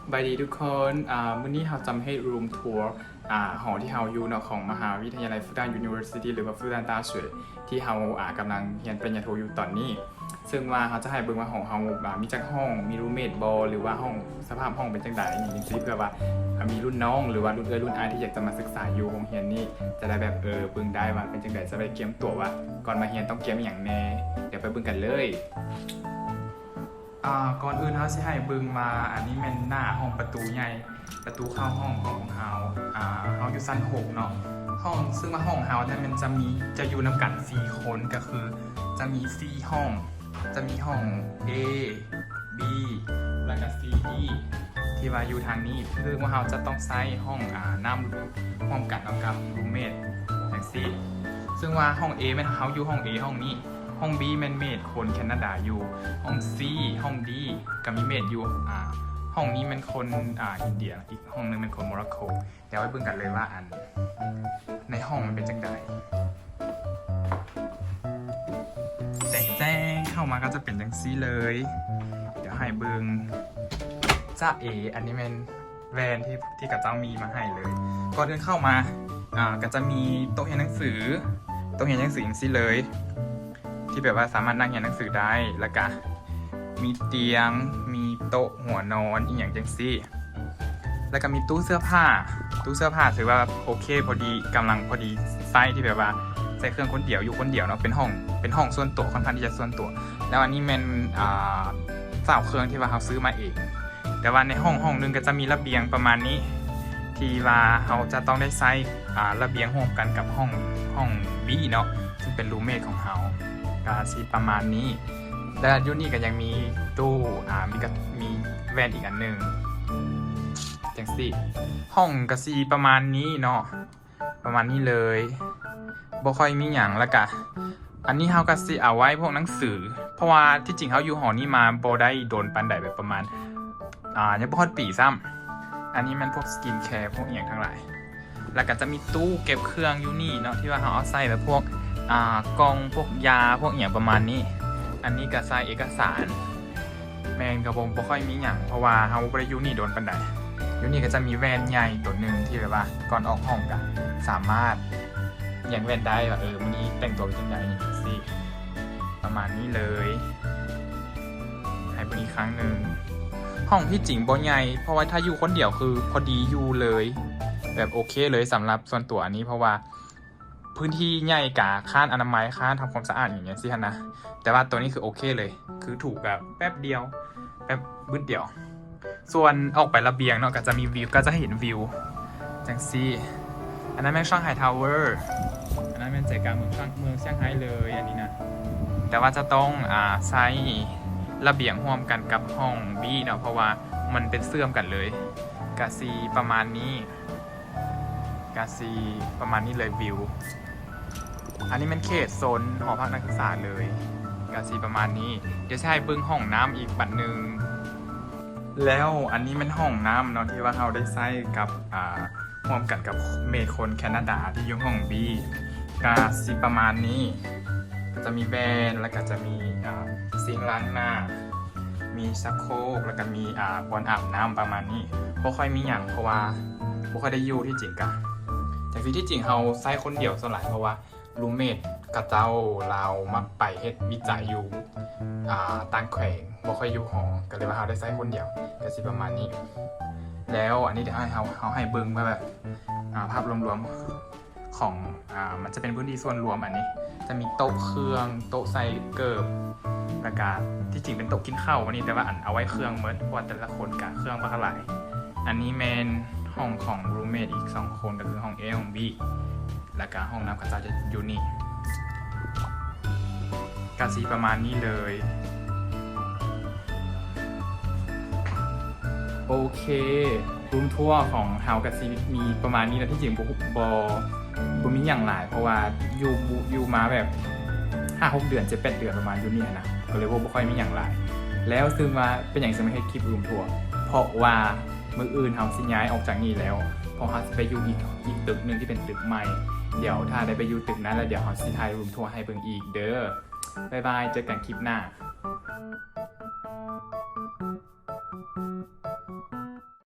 ສະບາຍດີທຸກຄົນ ອາ ມື້ນີ້ເຮົາຈະມາເຮັດ room tour ອາ ຫໍທີ່ເຮົາຢູ່ເນາະ ຂອງມະຫາວິທະຍາໄລຟູຕານ University ຫຼືວ່າຟູຕານຕາເສ ທີ່ເຮົາ ອາ ກຳລັງຮຽນປະລິນຍາໂທຢູ່ຕອນນີ້. ເຊິ່ງວ່າເຮົາຈະໃຫ້ເບິ່ງວ່າ ຫອເຮົາ ອາ ມີຈັກຫ້ອງ ມີ roommate ບໍ່ ຫຼືວ່າຫ້ອງ ສະພາບຫ້ອງເປັນຈັ່ງໃດ ອີ່ຫຍັງຈັ່ງຊີ້ ເພື່ອວ່າ ອາ ມີລຸ້ນນ້ອງ ຫຼືວ່າລຸ້ນເອື້ອຍລຸ້ນອ້າຍທີ່ຢາກຈະມາສຶກສາຢູ່ໂຮງຮຽນນີ້ ຈະໄດ້ແບບ ເອີ ເບິ່ງໄດ້ວ່າເປັນຈັ່ງໃດ ຈະໄດ້ກຽມຕົວວ່າ ກ່ອນມາຮຽນຕ້ອງກຽມອີ່ຫຍັງແດ່. ດຽວໄປເບິ່ງກັນເລີຍ. ອາ ກ່ອນອື່ນເຮົາຊິໃຫ້ເບິ່ງວ່າ ອັນນີ້ແມ່ນໜ້າຫ້ອງປະຕູໃຫຍ່ ປະຕູເຂົ້າຫ້ອງຂອງພວກເຮົາ. ອາ ເຮົາຢູ່ຊັ້ນຫົກເນາະ. ຫ້ອງ ເຊິ່ງວ່າຫ້ອງເຮົານັ້ນແມ່ນຈະມີ ຈະຢູ່ນຳກັນສີ່ຄົນ ກໍຄືຈະມີສີ່ຫ້ອງ ຈະມີຫ້ອງ A B ແລ້ວກໍ C D ທີ່ວ່າຢູ່ທາງນີ້ ຄືພວກເຮົາຈະຕ້ອງໃຊ້ຫ້ອງ ອາ ນ້ຳຮ່ວມກັນເນາະກັບ roommate ຈັ່ງຊີ້. ເຊິ່ງວ່າຫ້ອງ A ແມ່ນເຮົາຢູ່ຫ້ອງ A ຫ້ອງນີ້. ຫ້ອງ B ແມ່ນ mate ຄົນແຄນາດາຢູ່. ຫ້ອງ C ຫ້ອງ D ກໍມີ mate ຢູ່. ອາ ຫ້ອງນີ້ແມ່ນຄົນ ອາ ອິນເດຍ ອີກຫ້ອງໜຶ່ງແມ່ນຄົນໂມຣັອກໂກ. ດຽວໄປເບິ່ງກັນເລີຍວ່າ ອັນ ໃນຫ້ອງມັນເປັນຈັ່ງໃດ. ແຈ້ງແຈ້ງ ເຂົ້າມາກໍຈະເປັນຈັ່ງຊີ້ເລີຍ. ດຽວໃຫ້ເບິ່ງ ຈາເອ ອັນນີ້ແມ່ນ van ທີ່ ທີ່ເຂົາເຈົ້າມີມາໃຫ້ເລີຍ. ກ່ອນອື່ນເຂົ້າມາ ອາ ກໍຈະມີໂຕະຮຽນໜັງສື ໂຕະຮຽນໜັງສືຈັ່ງຊີ້ເລີຍ ທີ່ແບບວ່າສາມາດນັ່ງຮຽນໜັງສືໄດ້ ແລ້ວກະມີຕຽງ ມີໂຕະຫົວນອນ ອີ່ຫຍັງຈັ່ງຊີ້. ແລ້ວກະມີຕູ້ເສື້ອຜ້າ ຕູ້ເສື້ອຜ້າຖືວ່າໂອເຄ ພໍດີ ກຳລັງພໍດີໃຊ້ ທີ່ແບບວ່າໃຊ້ເຄື່ອງຄົນດຽວ ຢູ່ຄົນດຽວເນາະ ເປັນຫ້ອງ ເປັນຫ້ອງສ່ວນຕົວ ຄ່ອນຂ້າງທີ່ຈະສ່ວນຕົວ. ແລ້ວອັນນີ້ແມ່ນ ອາ ຊາວເຄື່ອງທີ່ວ່າເຮົາຊື້ມາເອງ. ແຕ່ວ່າໃນຫ້ອງ ຫ້ອງໜຶ່ງກໍຈະມີລະບຽງປະມານນີ້ ທີ່ວ່າເຮົາຈະຕ້ອງໄດ້ໃຊ້ ອາ ລະບຽງຮ່ວມກັນກັບຫ້ອງ ຫ້ອງ B ເນາະ ເຊິ່ງເປັນ roommate ຂອງເຮົາ ກໍຊິປະມານນີ້. ແລ້ວຢູ່ນີ້ກໍຍັງມີຕູ້ ອາ ມີກະ ມີ van ອີກອັນໜຶ່ງຈັ່ງຊີ້. ຫ້ອງກໍຊິປະມານນີ້ເນາະ ປະມານນີ້ເລີຍ ບໍ່ຄ່ອຍມີຫຍັງ. ແລ້ວກະ ອັນນີ້ເຮົາກໍຊິເອົາໄວ້ພວກໜັງສື ເພາະວ່າທີ່ຈິງເຮົາຢູ່ຫໍນີ້ມາບໍ່ໄດ້ດົນປານໃດ ແບບປະມານ ອາ ຍັງບໍ່ຮອດປີຊ້ຳ. ອັນນີ້ແມ່ນພວກ skin care ພວກອີ່ຫຍັງທັງຫຼາຍ. ແລ້ວກໍຈະມີຕູ້ເກັບເຄື່ອງຢູ່ນີ້ເນາະ ທີ່ວ່າເຮົາເອົາໃສ່ແບບພວກ ອາ ກ່ອງ ພວກຢາ ພວກອີ່ຫຍັງປະມານນີ້. ອັນນີ້ກໍໃສ່ເອກະສານ. ແມ່ນ ກໍບໍ່ ບໍ່ຄ່ອຍມີຫຍັງ ເພາະວ່າເຮົາບໍ່ໄດ້ຢູ່ນີ້ດົນປານໃດ. ຢູ່ນີ້ກໍຈະມີ van ໃຫຍ່ໂຕໜຶ່ງ ທີ່ແບບວ່າກ່ອນອອກຫ້ອງກໍສາມາດແຍ່ງ van ໄດ້ວ່າ ເອີ ມື້ນີ້ແຕ່ງຕົວເປັນຈັ່ງໃດ ຈັ່ງຊີ້ ປະມານນີ້ເລີຍ. ໃຫ້ເບິ່ງອີກຄັ້ງໜຶ່ງ ຫ້ອງທີ່ຈິງບໍ່ໃຫຍ່ ເພາະວ່າຖ້າຢູ່ຄົນດຽວຄືພໍດີຢູ່ເລີຍ ແບບໂອເຄເລີຍສຳລັບສ່ວນຕົວອັນນີ້ ເພາະວ່າ ພື້ນທີ່ໃຫຍ່ກະຄ້ານອະນາໄມ ຄ້ານທຳຄວາມສະອາດ ອີ່ຫຍັງຈັ່ງຊີ້ຫັ້ນນະ. ແຕ່ວ່າໂຕນີ້ຄືໂອເຄເລີຍ ຄືຖືແບບແປັບດຽວ ແປັບບຶດດຽວ. ສ່ວນອອກໄປລະບຽງເນາະ ກໍຈະມີວິວ ກໍຈະເຫັນວິວຈັ່ງຊີ້. ອັນນັ້ນແມ່ນຊ່າງໄຮທາວເວີ ອັນນັ້ນແມ່ນໃຈກາງເມືອງຊ່າງ ເມືອງຊ່າງໄຮເລີຍ ອັນນີ້ນະ. ແຕ່ວ່າຈະຕ້ອງ ອາ ໃຊ້ລະບຽງຮ່ວມກັນກັບຫ້ອງ B ເນາະ ເພາະວ່າມັນເປັນເຊື່ອມກັນເລີຍ. ກະຊິປະມານນີ້. ກະຊິປະມານນີ້ເລີຍວິວ. ອັນນີ້ແມ່ນເຂດໂຊນຫໍພັກນັກສຶກສາເລີຍ ກະຊິປະມານນີ້. ດຽວຊິໃຫ້ເບິ່ງຫ້ອງນ້ຳອີກບັດໜຶ່ງ. ແລ້ວອັນນີ້ແມ່ນຫ້ອງນ້ຳເນາະ ທີ່ວ່າເຮົາໄດ້ໃຊ້ກັບ ອາ ຮ່ວມກັນກັບເມດຄົນແຄນາດາທີ່ຢູ່ຫ້ອງ B ກະຊິປະມານນີ້. ກະຈະມີ van ແລ້ວກະຈະມີ ອາ ຊິງລ້າງໜ້າ ມີຊັກໂຄກ ແລ້ວກະມີ ອາ ບ່ອນອາບນ້ຳປະມານນີ້. ບໍ່ຄ່ອຍມີຫຍັງ ເພາະວ່າບໍ່ຄ່ອຍໄດ້ຢູ່ ທີ່ຈິງກະ ຈັ່ງຊີ້ ທີ່ຈິງເຮົາໃຊ້ຄົນດຽວສ່ວນຫຼາຍ ເພາະວ່າ roommate ເຂົາເຈົ້າລາວມັກໄປເຮັດວິໄຈຢູ່ ອາ ຕ່າງແຂວງ ບໍ່ຄ່ອຍຢູ່ຫໍ ກໍເລີຍວ່າເຮົາໄດ້ໃຊ້ຄົນດຽວ ກະຊິປະມານນີ້. ແລ້ວອັນນີ້ດຽວໃຫ້ເຮົາ ເຮົາໃຫ້ເບິ່ງວ່າແບບ ອາ ພາບລວມໆ ຂອງ ອາ ມັນຈະເປັນພື້ນທີ່ສ່ວນລວມ. ອັນນີ້ຈະມີໂຕະເຄື່ອງ ໂຕະໃສ່ເກີບ ແລ້ວກະທີ່ຈິງເປັນໂຕະກິນເຂົ້າອັນນີ້ ແຕ່ວ່າອັນເອົາໄວ້ເຄື່ອງໝົດ ເພາະວ່າແຕ່ລະຄົນກະເຄື່ອງບໍ່ທັນຫຼາຍ. ອັນນີ້ແມ່ນຫ້ອງຂອງ roommate ອີກສອງຄົນ ກໍຄືຫ້ອງ A ຫ້ອງ B ແລ້ວກະຫ້ອງນ້ຳເຂົາເຈົ້າຈະຢູ່ນີ້. ກະຊິປະມານນີ້ເລີຍ. ໂອເຄ room tour ຂອງເຮົາກະຊິມີປະມານນີ້ແຫຼະ. ທີ່ຈິງບໍ່ ບໍ່ ບໍ່ມີຫຍັງຫຼາຍ ເພາະວ່າຢູ່ ຢູ່ມາແບບຫ້າຫົກເດືອນ ເຈັດແປດເດືອນປະມານຢູ່ນີ້ຫັ້ນນະ ກໍເລີຍວ່າບໍ່ຄ່ອຍມີຫຍັງຫຼາຍ. ແລ້ວເຊິ່ງວ່າເປັນຫຍັງຈຶ່ງມາເຮັດຄລິບ room tour ເພາະວ່າ ມື້ອື່ນເຮົາຊິຍ້າຍອອກຈາກນີ້ແລ້ວ ເພາະເຮົາຊິໄປຢູ່ອີກ ອີກຕຶກໜຶ່ງທີ່ເປັນຕຶກໃໝ່. ດຽວຖ້າໄດ້ໄປຢູ່ຕຶກນັ້ນແລ້ວ ດຽວເຮົາຊິຖ່າຍ room tour ໃຫ້ເບິ່ງອີກເດີ. ບາຍບາຍ ເຈີກັນຄລິບໜ້າ.